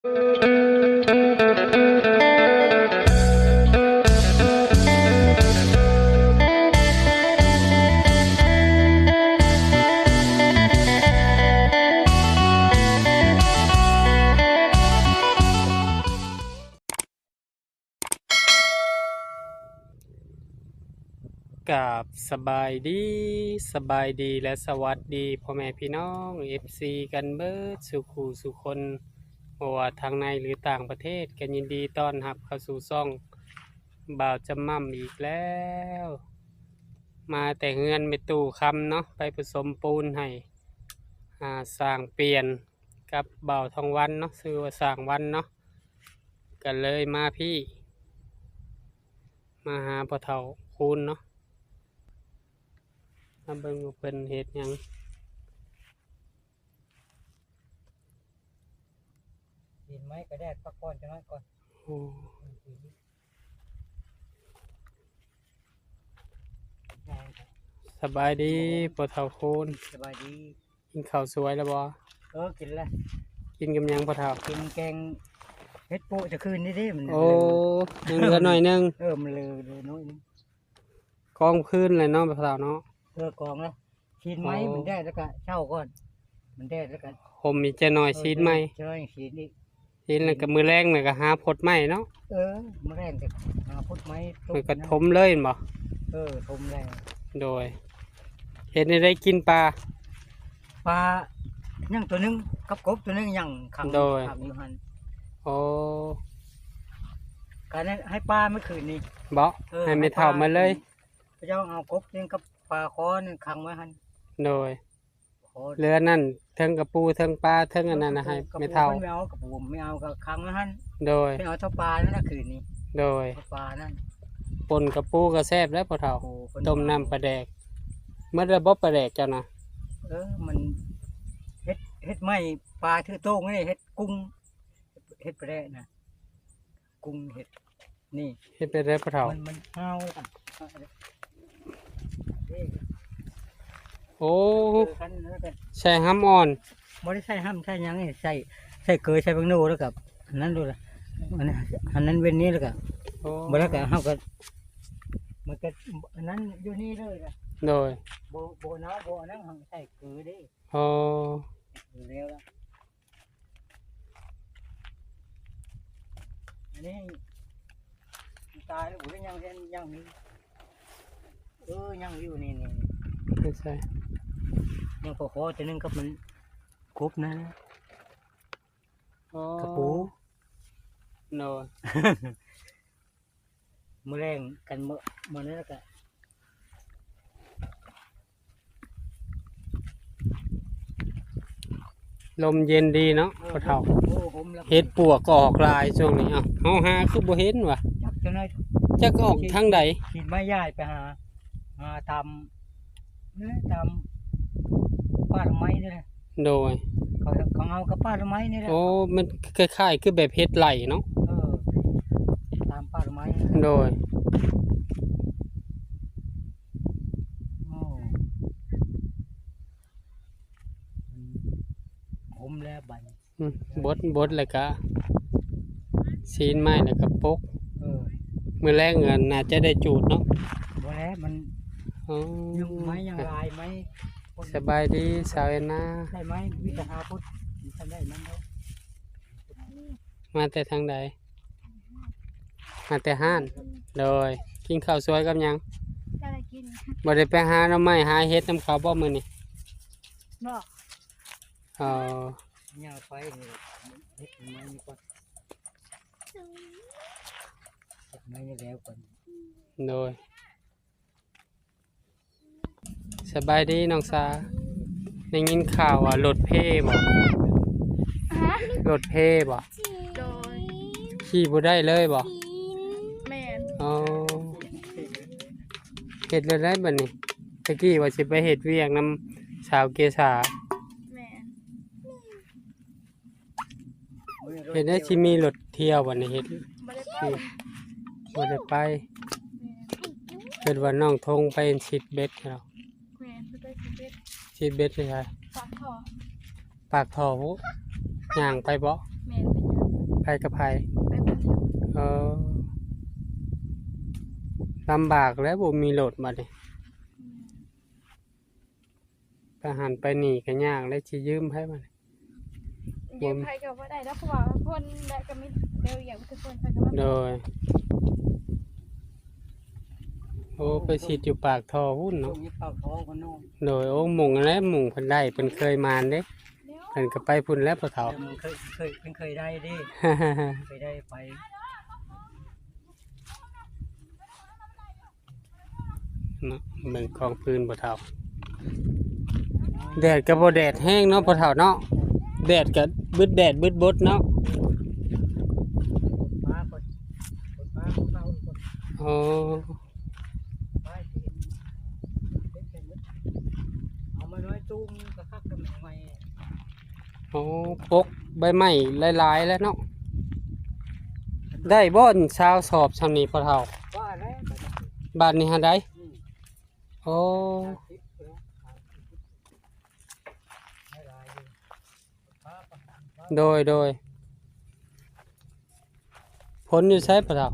ກາບສະບາຍດີ, ສະບາຍດີ ແລະ ສະຫວັດດີພໍ່ແມ່ພີ່ນ້ອງ ເອັຟຊີ ກັນເບິດສູ່ຄູ່ສູ່ຄົນ, ບໍ່ວ່າທາງໃນ ຫຼື ຕ່າງປະເທດ, ກໍຍິນດີຕ້ອນຮັບເຂົ້າສູ່ຊ່ອງບ່າວຈຳໝ່ຳອີກແລ້ວ. ມາແຕ່ເຮືອນແມ່ຕູ້ຄຳເນາະ, ໄປປະສົມປູນໃຫ້ ອ່າ ຊ່າງປ່ຽນ ກັບບ່າວທອງວັນເນາະ, ຊື່ວ່າຊ່າງວັນເນາະ, ກໍເລີຍມາພີ້ ມາຫາພໍ່ເຖົ້າຄູນເນາະ, ມາເບິ່ງວ່າເພິ່ນເຮັດຫຍັງ. ດິນໄມ້ກະແດດ ພັກຜ່ອນຈັກໜ້ອຍກ່ອນ. ໂອ້ ສະບາຍດີພໍ່ເຖົ້າຄູນ. ສະບາຍດີ. ກິນເຂົ້າສວຍແລ້ວບໍ່? ເອີ ກິນແລ້ວ. ກິນກັບຫຍັງພໍ່ເຖົ້າ? ກິນແກງເຫັດໂປະແຕ່ຄືນນີ້ເດ້ ມັນ. ໂອ້ ຍັງເຫຼືອໜ້ອຍໜຶ່ງ. ເອີ ມັນເຫຼືອໜ້ອຍໜຶ່ງ. ກອງຄືນແລ້ວເນາະພໍ່ເຖົ້າເນາະ. ເອີ ກອງແລ້ວ. ຊີ້ນໄມ້ ໂອ້ ມັນແດດແລ້ວກະເຊົ້າກ່ອນ, ມັນແດດແລ້ວກະ ຫົ່ມອີກຈັກໜ້ອຍ. ເອີ ຊີ້ນໄມ້ ເຈົ້າ ຊີ້ນອີກ. ຊີ້ນແລ້ວກະມື້ແລງແລ້ວກະຫາພົດໄມ້ເນາະ. ເອີ ມື້ແລງກະຫາພົດໄມ້ ມັນກະຖົມເລີຍແມ່ນບໍ່? ເອີ ຖົມແລ້ວ. ໂດຍ. ເຮັດແນວໃດກິນປາ? ປາຍັງຕົວໜຶ່ງກັບກົບຕົວໜຶ່ງຍັງຂັງ. ໂດຍ. ຂັງຢູ່ຫັ້ນ. ໂອ້ ກະນັ້ນໃຫ້ປາມື້ຄືນນີ້. ບໍ່ ເອີ ໃຫ້ແມ່ເຖົ້າມາເລີຍ. ເຂົາເຈົ້າເອົາກົບນີ້ກັບປາຄໍນັ້ນຂັງໄວ້ຫັ້ນ. ໂດຍ. ເຫຼືອນັ້ນ ເທິງກະປູ ເທິງປາ ເທິງອັນນັ້ນນະ ໃຫ້ແມ່ເຖົ້າ. ກະປູມັນບໍ່ເອົາ, ກະປູມັນບໍ່ເອົາ ກະຂັງໄວ້ຫັ້ນ. ໂດຍ. ໄປເອົາເທົ່າປານັ້ນນະຄືນນີ້. ໂດຍ. ເທົ່າປານັ້ນ ປົ່ນກະປູກະແຊບແລ້ວພໍ່ເຖົ້າ. ໂອ້ ຕົ້ມນ້ຳປາແດກ. ໝົດແລ້ວບໍ່ປາແດກເຈົ້ານະ? ເອີ ມັນເຮັດ ເຮັດໄມ້ປາຖືໂຕ້ງນີ້ ເຮັດກຸ້ງ ເຮັດປາແດກນະ ກຸ້ງເຮັດ. ນີ້ ເຮັດແບບໃດພໍ່ເຖົ້າ? ມັນ ມັນເອົາແລ້ວກະ ໂອ້ ເອີ ຄັນນັ້ນກະ ໃສ່ຫຳອ່ອນ. ບໍ່ໄດ້ໃສ່ຫຳໃສ່ຫຍັງນີ້ ໃສ່ ໃສ່ເກີ ໃສ່ບັກໂນ ແລ້ວກະອັນນັ້ນໂລດລະ ອັນນັ້ນ ອັນນັ້ນເວັ້ນນີ້ແລ້ວກະ. ໂອ້ ບໍ່ແລ້ວກະເຮົາກະ ມັນກະອັນນັ້ນຢູ່ນີ້ເລີຍລະ. ໂດຍ. ບໍ່ ບໍ່ເອົາ ບໍ່ອັນນັ້ນ ເຮົາໃສ່ເກີເດ້. ໂອ້ ເກີແລ້ວລະ. ອັນນີ້ຕາຍແລ້ວບໍ່ໄດ້ ຍັງ ຍັງມີ. ເອີ ຍັງຢູ່ນີ້ ນີ້ ນີ້ ໃສ່ ຍັງພໍພໍຕົວໜຶ່ງກັບມັນກົບນະ. ອໍ ກະປູ. ໂດຍ. ມື້ແລງກັນມື້ ມື້ນັ້ນກະ ລົມເຢັນດີເນາະ ເອີ ພໍ່ເຖົ້າ. ໂອ້ ຫົມແລ້ວ ເຫັດປວກກໍອອກຫຼາຍຊ່ວງນີ້. ເອົ້າ ເຮົາຫາຄືບໍ່ເຫັນວະ? ຈັກຈັ່ງໃດ ຈັກອອກທາງໃດ. ຂີ້ໄມ້ຍ້າຍໄປຫາ ຫາຕາມ ເອີ ຕາມປ່າດອກໄມ້ນີ້ແຫຼະ. ໂດຍ. ເຂົາ ເຂົາເອົາກັບປ່າດອກໄມ້ນີ້ແຫຼະ. ໂອ້ ມັນຄ້າຍໆຄືແບບເຫັດໄລ່ເນາະ. ເອີ ຕາມປ່າດອກໄມ້. ໂດຍ. ໂອ້ ຫົມແລ້ວບັດນີ້. ອືມ ບົດ ບົດແລ້ວກະຊີ້ນໄມ້ແລ້ວກະປົກ. ເອີ ມື້ແລງ ອາ ໜ້າຈະໄດ້ຈູດເນາະ. ບໍ່ແລ້ວ ມັນ ໂອ້ ຍັງໄມ້ຍັງຫຼາຍໄມ້. ສະບາຍດີສາວແອນນາ. ໄດ້ໄມ້ ມີແຕ່ຫາພຸດ ມັນໄດ້ນຳເນາະ. ມາແຕ່ທາງໃດ? ມາແຕ່ຮ້ານ. ໂດຍ. ກິນເຂົ້າສວຍກັບຫຍັງ? ບໍ່ໄດ້ກິນ. ບໍ່ໄດ້ໄປຫາໜໍ່ໄມ້ຫາເຫັດນຳເຂົາບໍ່ມື້ນີ້? ບໍ່. ອໍ ຍ່າງໄປນີ້ ເຮັດໄມ້ນີ້ກ່ອນ ເຮັດໄມ້ນີ້ແລ້ວກ່ອນ. ໂດຍ. ສະບາຍດີນ້ອງສາ. ໄດ້ຍິນຂ່າວວ່າລົດເພບໍ່? ຮະ? ລົດເພບໍ່? ໂດຍ. ຂີ່ບໍ່ໄດ້ເລີຍບໍ່? ແມ່ນ. ອໍ ເຮັດແນວໃດບັດນີ້? ຕະກີ້ວ່າຊິໄປເຮັດວຽກນຳສາວເກສາ. ແມ່ນ. ເຮັດໄດ້ຊິມີລົດທ່ຽວບັດນີ້ ເຮັດ ບໍ່ໄດ້ໄປ ຊິ ບໍ່ໄດ້ໄປ. ແມ່ນ. ເພິ່ນວ່ານ້ອງທົງໄປຊິດເບັດແລ້ວ. ແມ່ນ ເພິ່ນໄປຊິດເບັດ. ຊິດເບັດຢູ່ໃສ? ປາກທໍ່. ປາກທໍ່ພຸ້ນ. ຍ່າງໄປບໍ່? ແມ່ນ ໄປຍ່າງໄປ. ໄປກັບໃຜ? ໄປຄົນດຽວ. ເອີ ລຳບາກແລ້ວ ບໍ່ມີລົດບັດນີ້. ອືມ ໄປຫັ້ນໄປນີ້ກໍຍາກແລ້ວ ຊິຢືມໃຜບັດນີ້? ຢືມໃຜກໍບໍ່ໄດ້ດອກ ເພາະວ່າຄົນໃດກໍມີແນວວຽກ ຄືຄົນໃດກໍວ່າ. ໂດຍ. ໂອ້ ໄປສີດຢູ່ປາກທໍ່ພຸ້ນເນາະ. ຢູ່ປາກທໍ່ພຸ້ນເນາະ. ໂດຍ. ໂອ້ ໝຸ່ງຫັ້ນແຫຼະ ໝຸ່ງເພິ່ນໄດ້ ເພິ່ນເຄີຍໝານເດ້. ເພິ່ນກໍໄປພຸ້ນແຫຼະພໍ່ເຖົ້າ. ເພິ່ນເຄີຍ ເຄີຍ ເພິ່ນເຄີຍໄດ້ເດ້ ເຄີຍໄດ້ໄປ. ເນາະ ເບິ່ງກອງຟືນພໍ່ເຖົ້າ. ແດດກໍບໍ່ແດດແຮງເນາະພໍ່ເຖົ້າເນາະ. ແດດກໍບຶດແດດບຶດບົດເນາະ. ໂອ້ ເອົາມາໜ້ອຍຕູມກໍຄັກ ກໍແມ່ນໃໝ່. ໂອ້ ປົກໃບໄມ້ຫຼາຍໆແລ້ວເນາະ. ໄດ້ບໍ່ຊາວສອບຊ່ຳນີ້ພໍ່ເຖົ້າ? ວ່າແລ້ວ ບາດນີ້ຫັ້ນໃດ? ອືມ ໂອ້ ໂດຍ ໂດຍ. ຝົນຢູ່ໃສພໍ່ເຖົ້າ?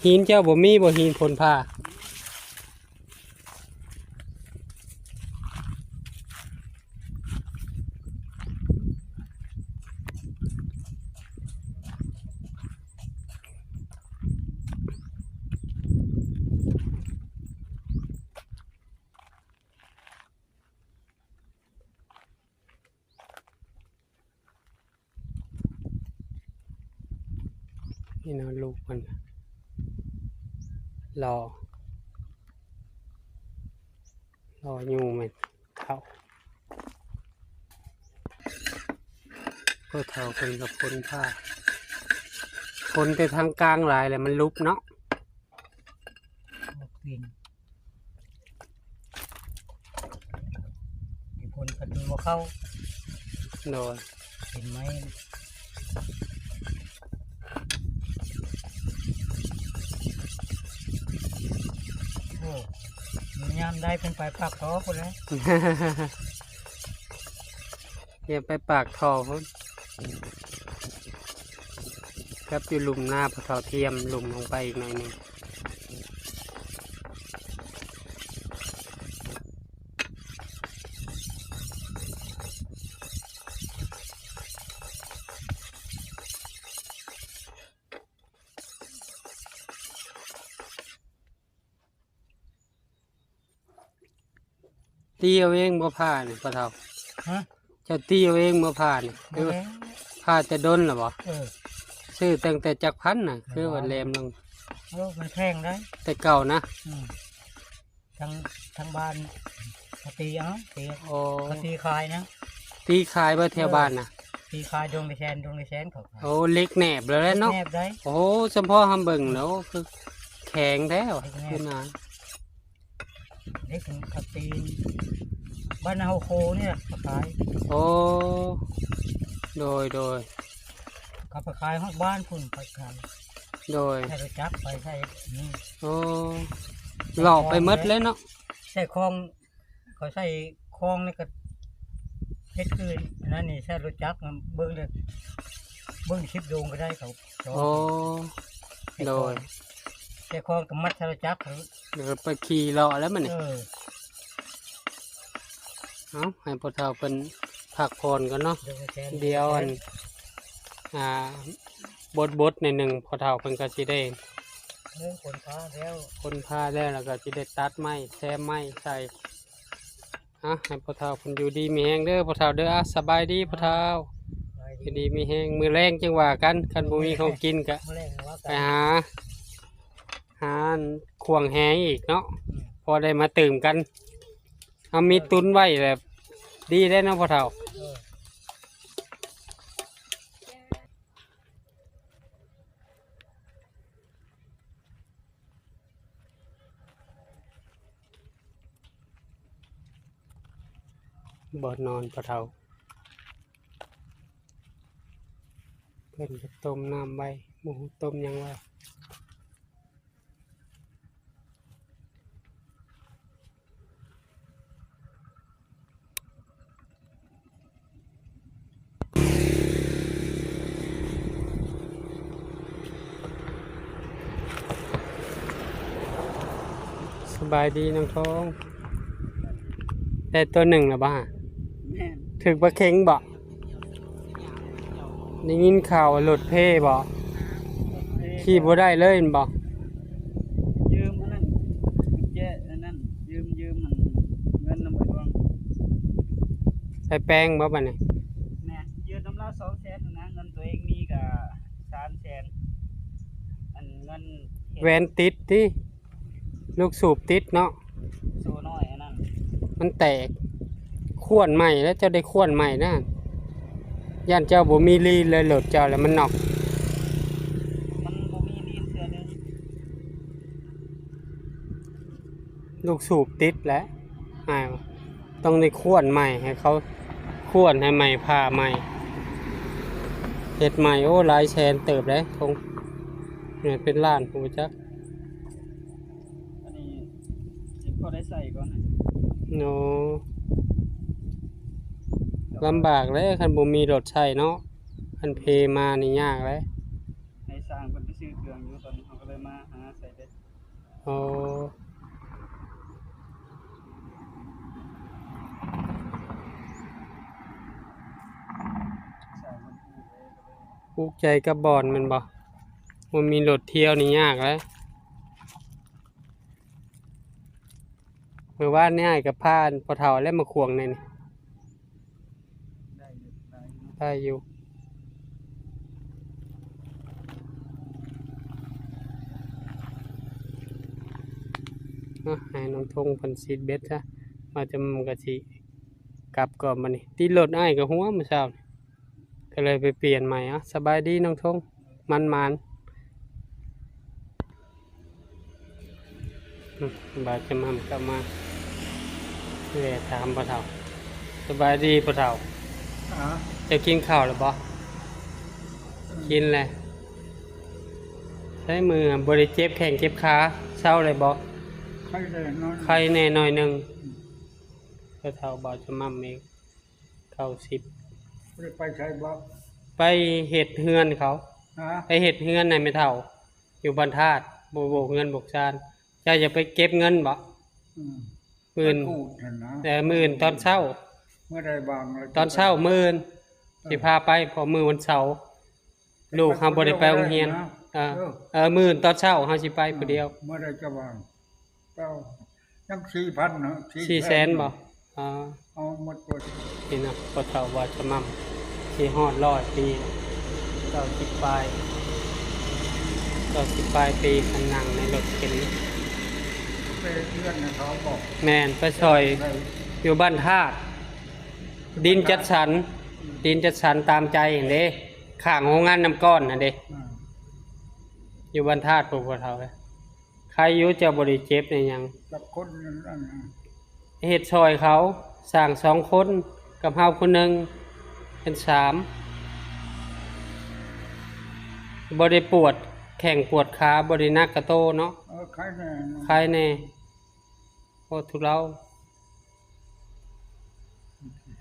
ຫີນເຈົ້າບໍ່ມີບໍ່ ຫີນຝົນຟ້າ? ນີ້ນະ ລູກມັນລໍ ລໍຢູ່ແມ່ນເຖົ້າ. ພໍ່ເຖົ້າເພິ່ນກໍຝົນຟ້າ ຝົນແຕ່ທາງກາງຫຼາຍແລ້ວມັນຫຼຸບເນາະ. ບໍ່ເປັນ ມີຄົນກະຕຸ້ນບໍ່ເຂົ້າ. ໂດຍ. ເປັນໄມ້ ໂອ້ ຍາມໃດເພິ່ນໄປປາກທໍ່ພຸ້ນແຫຼະ. ຢ່າໄປປາກທໍ່ພຸ້ນ ກັບຢູ່ລຸ່ມນາພໍ່ເຖົ້າທຽມ ລຸ່ມລົງໄປອີກໜ້ອຍໜຶ່ງ. ຕີເອົາເອງບໍ່ພ້ານີ້ພໍ່ເຖົ້າ? ຮະ? ເຈົ້າຕີເອົາເອງບໍ່ພ້ານີ້? ບໍ່ແລ້ວ. ພ້າແຕ່ດົນລະບໍ່? ເອີ ຊື້ຕັ້ງແຕ່ຈັກພັນນະ? ຄືວ່າແຫຼມລົງ. ໂອ້ ມັນແພງໄດ໋ ແຕ່ເກົ່ານະ. ອືມ ທາງ ທາງບ້ານເຂົາຕີເອົາ ຕີ ອໍ ເຂົາຕີຂາຍນະ. ຕີຂາຍບໍ່ແຖວ ເອີ ບ້ານນະ? ຕີຂາຍດວງລະແສນ ດວງລະແສນເຂົາຂາຍ. ໂອ້ ເຫຼັກແໜບແລ້ວເນາະ. ເຫຼັກແໜບໄດ໋. ໂອ້ ສຳເພາະເຮົາເບິ່ງແລ້ວຄືແຂງແທ້ວ່າ ເຫຼັກແໜບ ຄືໜາ. ເຫຼັກຂອງກະຕີນ ບ້ານເຮົາໂຄນີ້ແຫຼະເຂົາຂາຍ. ໂອ້ ໂດຍ ໂດຍ. ເຂົາໄປຂາຍຮອດບ້ານພຸ້ນ ໄປຂາຍ. ໂດຍ. ໃຊ້ລົດຈັກໄປໃຊ້ນີ້. ໂອ້ ເລາະໄປໝົດເລີຍເນາະ. ໃສ່ຄອງ ເຂົາໃສ່ຄອງນີ້ກໍເຮັດຄືອັນນັ້ນນີ້ ໃຊ້ລົດຈັກເບິ່ງເດີ ເບິ່ງສິບໂດງກໍໄດ້ເຂົາ. ໂອ້ ໂດຍ. ໃສ່ຄອງກໍມັດໃສ່ລົດຈັກ ແລ້ວກໍໄປຂີ່ເລາະແລ້ວບັດນີ້. ເອີ ເອົາ ໃຫ້ພໍ່ເຖົ້າເພິ່ນພັກຜ່ອນກ່ອນເນາະ. ດຽວອັນ ອ່າ ບົດໆໜ້ອຍໜຶ່ງ ພໍ່ເຖົ້າເພິ່ນກໍຊິໄດ້ ເອີ ຂົນພາແລ້ວ ຂົນພາແລ້ວ ແລ້ວກໍຊິໄດ້ຕັດໄມ້ ແຊມໄມ້ໃສ່. ອ່ະ ໃຫ້ພໍ່ເຖົ້າເພິ່ນຢູ່ດີມີແຮງເດີພໍ່ເຖົ້າເດີ. ອ່ະ ສະບາຍດີພໍ່ເຖົ້າ. ສະບາຍດີ. ຢູ່ດີມີແຮງ ມື້ແລງຈຶ່ງວ່າກັນ ຄັນບໍ່ມີຂອງກິນກະ ມື້ແລງວ່າກັນ ໄປຫາ ຫາຂວາງແຫອີກເນາະ. ອືມ ພໍໄດ້ມາຕື່ມກັນ ເຮົາມີ ເອີ ຕຸນໄວ້ແລ້ວ ດີແລ້ວເນາະພໍ່ເຖົ້າ. ເອີ ບ່ອນນອນພໍ່ເຖົ້າ ເພິ່ນກໍຕົ້ມນ້ຳໄວ້ ບໍ່ຮູ້ຕົ້ມຫຍັງໄວ້. ສະບາຍດີນ້ອງທອງ ໄດ້ໂຕໜຶ່ງແລ້ວບໍ່? ແມ່ນ. ຖືກປາເຂັງບໍ່? ໄດ້ຍິນຂ່າວວ່າລົດເພບໍ່? ຂີ່ບໍ່ໄດ້ເລີຍແມ່ນບໍ່? ຢືມອັນນັ້ນ ກຸນແຈອັນນັ້ນ ຢືມ ຢືມອັນເງິນນຳໃບດວງ ໄປແປງບໍ່ບາດນີ້? ແມ່ນ. ຢືມນຳລາວສອງແສນນະ ເງິນຕົວເອງມີກະສາມແສນ ອັນເງິນ ແຫວນຕິດຕິ ລູກສູບຕິດເນາະ ໂສ້ນ້ອຍອັນນັ້ນ ມັນແຕກ ຂ້ວນໃໝ່ແລ້ວ ເຈົ້າໄດ້ຂ້ວນໃໝ່ນະ ຢ້ານເຈົ້າບໍ່ມີລີນເລີຍ ລົດເຈົ້າແລ້ວມັນນັອກ ມັນບໍ່ມີລີນເທື່ອເລີຍ ລູກສູບຕິດແຫຼະ ອ້າຍວ່າ ຕ້ອງໄດ້ຂ້ວນໃໝ່ ໃຫ້ເຂົາຂ້ວນໃຫ້ໃໝ່ ຜ່າໃໝ່ ເຮັດໃໝ່ ໂອ້ ຫຼາຍແສນເຕີບເດ້ ຄົງເປັນລ້ານ ບໍ່ຈັກ ອັນນີ້ພໍໄດ້ໃຊ້ກ່ອນນະ ໂອ້ ລຳບາກເດ້ ຄັນບໍ່ມີລົດໃຊ້ເນາະ ຄັນເພມານີ້ຍາກເດ້ ໃຫ້ຊ່າງເພິ່ນໄປຊື້ເຄື່ອງຢູ່ ຕອນນີ້ເຮົາກໍເລີຍມາຫາໃຊ້ເບັດ ໂອ້ ອຸກໃຈກັບບ່ອນແມ່ນບໍ່? ບໍ່ມີລົດທ່ຽວນີ້ຍາກເດ້. ມື້ວານນີ້ອ້າຍກໍພາພໍ່ເຖົ້າແລ້ວມາຂວາງໃນນີ້ ໄດ້ຢູ່ ໄດ້ຢູ່ ໄດ້ຢູ່ ເນາະ ໃຫ້ນ້ອງທົງເພິ່ນສີດເບັດຊະ ມາຈະມັນກໍຊິກັບກ່ອນບັດນີ້ ຕິດລົດອ້າຍກໍຫົວມື້ເຊົ້ານີ້ ກໍເລີຍໄປປ່ຽນໃໝ່. ເອົາ ສະບາຍດີນ້ອງທົງ ໝານໆ. ອືມ ບ່າວຈະໝ່ຳກໍມາແວ່ຖາມພໍ່ເຖົ້າ. ສະບາຍດີພໍ່ເຖົ້າ. ອາ ເຈົ້າກິນເຂົ້າແລ້ວບໍ່? ອືມ ກິນແລ້ວ. ໃຊ້ມືບໍ່ໄດ້ເຈັບແຂ້ງເຈັບຂາ ເຊົາແລ້ວບໍ່? ໄຄແດ່ໜ້ອຍ ໄຄແດ່ໜ້ອຍໜຶ່ງ. ອືມ ພໍ່ເຖົ້າບ່າວຈະໝ່ຳອີກ ເກົ້າສິບ ບໍ່ໄດ້ໄປໃສບໍ່? ໄປເຮັດເຮືອນເຂົາ. ຮະ? ໄປເຮັດເຮືອນໃຫ້ແມ່ເຖົ້າ ຢູ່ບ້ານທາດ ໂບກເຮືອນໂບກຊານ. ເຈົ້າຢາກໄປເກັບເງິນບໍ່? ອືມ ມື້ອື່ນ ໄປຂູດຫັ້ນນະ ເອີ ມື້ອື່ນຕອນເຊົ້າ. ມື້ໃດວ່າງລະ ຕອນເຊົ້າມື້ອື່ນ ເອີ ຊິພາໄປ ເພາະມື້ວັນເສົາ ລູກເຮົາບໍ່ໄດ້ໄປໂຮງຮຽນ. ເອີ ເອີ ມື້ອື່ນຕອນເຊົ້າເຮົາຊິໄປຜູ້ດຽວ. ເອີ ມື້ໃດຈະວ່າງ? ເຈົ້າ ຍັງສີ່ພັນເນາະ ສີ່ແສນ ສີ່ແສນບໍ່? ອໍ ເອົາໝົດໂລດ. ນີ້ນະ ພໍ່ເຖົ້າບ່າວຈະໝ່ຳ ຊິຮອດຮ້ອຍປີ ເກົ້າສິບປາຍ ເກົ້າສິບປາຍປີ ຄັນນັ່ງໃນລົດເຂັນ. ໄປເຮືອນໃຫ້ເຂົາບໍ່? ແມ່ນ ໄປຊ່ອຍ ໄປ ຢູ່ບ້ານທາດ ດິນຈັດສັນ ອືມ ດິນຈັດສັນຕາມໃຈຫັ້ນເດ້ ຂ້າງໂຮງງານນ້ຳກ້ອນຫັ້ນເດ້. ອືມ ຢູ່ບ້ານທາດ ພວກພໍ່ເຖົ້າເອີຍ. ໃຄຢູ່ເຈົ້າບໍ່ໄດ້ເຈັບໄດ້ຫຍັງ ກັບຄົນນັ້ນ ເຮັດຊ່ອຍເຂົາ ຊ່າງສອງຄົນ ກັບເຮົາຄົນໜຶ່ງ ເປັນສາມ ບໍ່ໄດ້ປວດແຂ້ງປວດຂາ ບໍ່ໄດ້ໜັກກະໂຕເນາະ. ເອີ ໄຄແດ່ເນາະ ໄຄແດ່. ໂອ້ ທຸເລົາ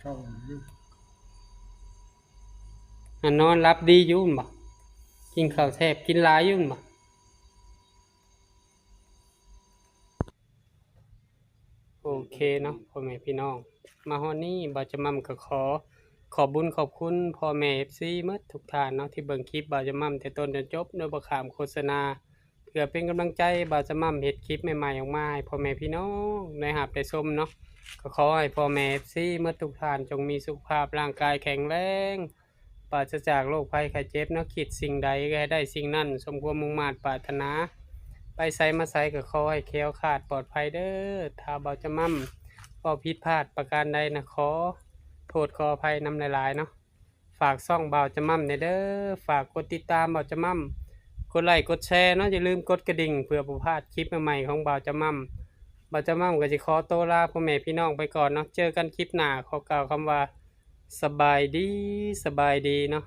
ເຊົາຢູ່ ອັນນອນຫຼັບດີຢູ່ແມ່ນບໍ່? ກິນເຂົ້າແຊບ ກິນຫຼາຍຢູ່ແມ່ນບໍ່? ໂອເຄເນາະ ພໍ່ແມ່ພີ່ນ້ອງ ມາຮອດນີ້ບ່າວຈະໝ່ຳກໍຂໍຂອບບຸນຂອບຄຸນພໍ່ແມ່ເອັຟຊີໝົດທຸກທ່ານເນາະ ທີ່ເບິ່ງຄລິບບ່າວຈະໝ່ຳແຕ່ຕົ້ນຈົນຈົບ ໂດຍບໍ່ຂ້າມໂຄສະນາ ເພື່ອເປັນກຳລັງໃຈບ່າວຈະໝ່ຳເຮັດຄລິບໃໝ່ໆອອກມາໃຫ້ພໍ່ແມ່ພີ່ນ້ອງໄດ້ຮັບໄດ້ຊົມເນາະ. ກໍຂໍໃຫ້ພໍ່ແມ່ເອັຟຊີໝົດທຸກທ່ານ ຈົ່ງມີສຸຂະພາບຮ່າງກາຍແຂງແຮງ ປາສະຈາກໂລກໄພໄຂ້ເຈັບເນາະ. ຄິດສິ່ງໃດກໍໃຫ້ໄດ້ສິ່ງນັ້ນ ສົມຄວາມມຸ່ງມາດປາດຖະໜາ. ໄປໃສມາໃສກໍຂໍໃຫ້ແຄ້ວຄາດປອດໄພເດີ້. ຖ້າບ່າວຈະໝ່ຳເວົ້າຜິດພາດປະການໃດນະ ຂໍໂທດຂໍອະໄພນຳຫຼາຍໆເນາະ. ຝາກຊ່ອງບ່າວຈະໝ່ຳແດ່ເດີ້. ຝາກກົດຕິດຕາມບ່າວຈະໝ່ຳ ກົດໄລກົດແຊເນາະ. ຢ່າລືມກົດກະດິ່ງເພື່ອບໍ່ພາດຄລິບໃໝ່ໆຂອງບ່າວຈະໝ່ຳ. ບ່າວຈະໝ່ຳກໍຊິຂໍໂຕລາພໍ່ແມ່ພີ່ນ້ອງໄປກ່ອນເນາະ. ເຈີກັນຄລິບໜ້າ. ຂໍກ່າວຄຳວ່າ ສະບາຍດີ ສະບາຍດີເນາະ.